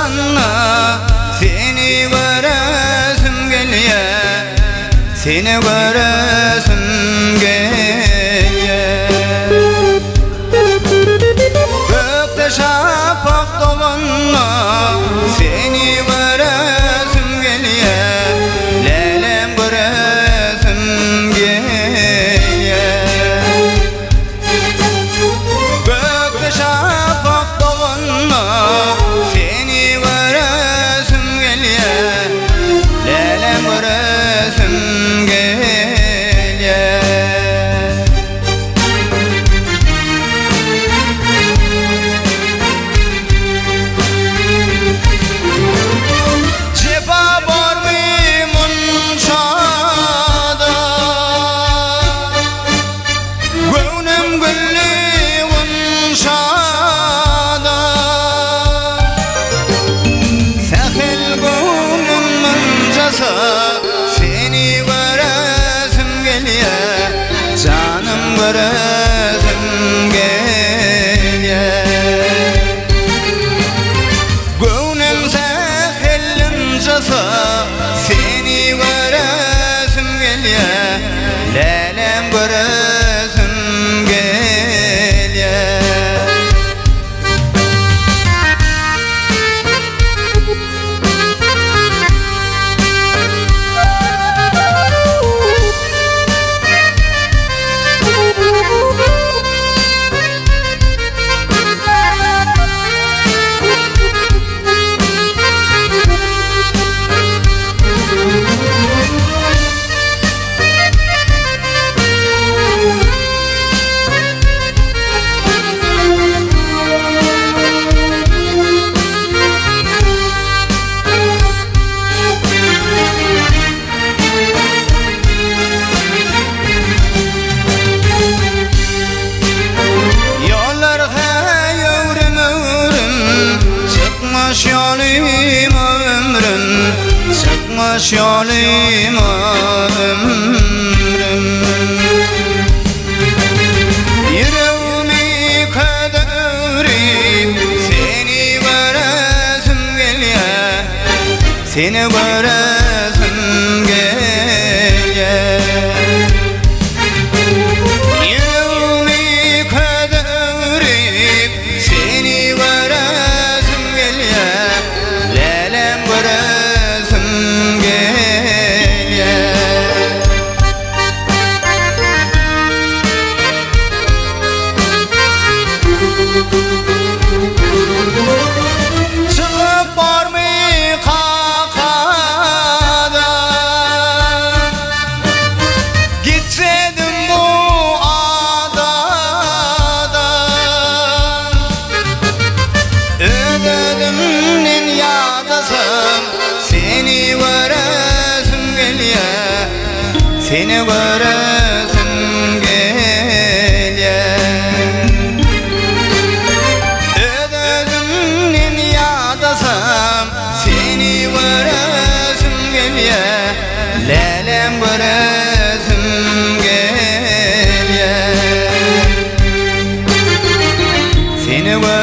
çykanda Seni göresim gelýä Seni göresim gelýä Gökde şapak dolanda Seni göresim gelýä Lälem göresim gelýä Gökde şapak doganda Seni göresim gelýä Lälem göresim gelýä. Jepa bormy munçada Göwnüm gülli gunçada Sähel göwnüm ynjasa Seni göresim gelýä Janym göresim gelýä Göwnüm sähel ynjasa Seni göresim gelýä Lälem göresim gelýä. Ýollar häý öwrüm-öwrüm, Çykmyş ýolyma ömrüm, Çykmyş ýolyma ömrüm. Ýüregimi köze öwrüp, Seni göresim gelýä, Seni göresim gelýä. Ýüregimi köze öwrüp, Seni göresim gelýä, Lälem göresim gelýä. Çykyp bormy kakadan, Gitsedim bu adadan. Öz-özümden ýadasam, Seni göresim gelýä, Seni göresim gelýä. Öz-özümden ýadasam, Seni göresim gelýä, Lälem göresim gelýä. Seni göresim.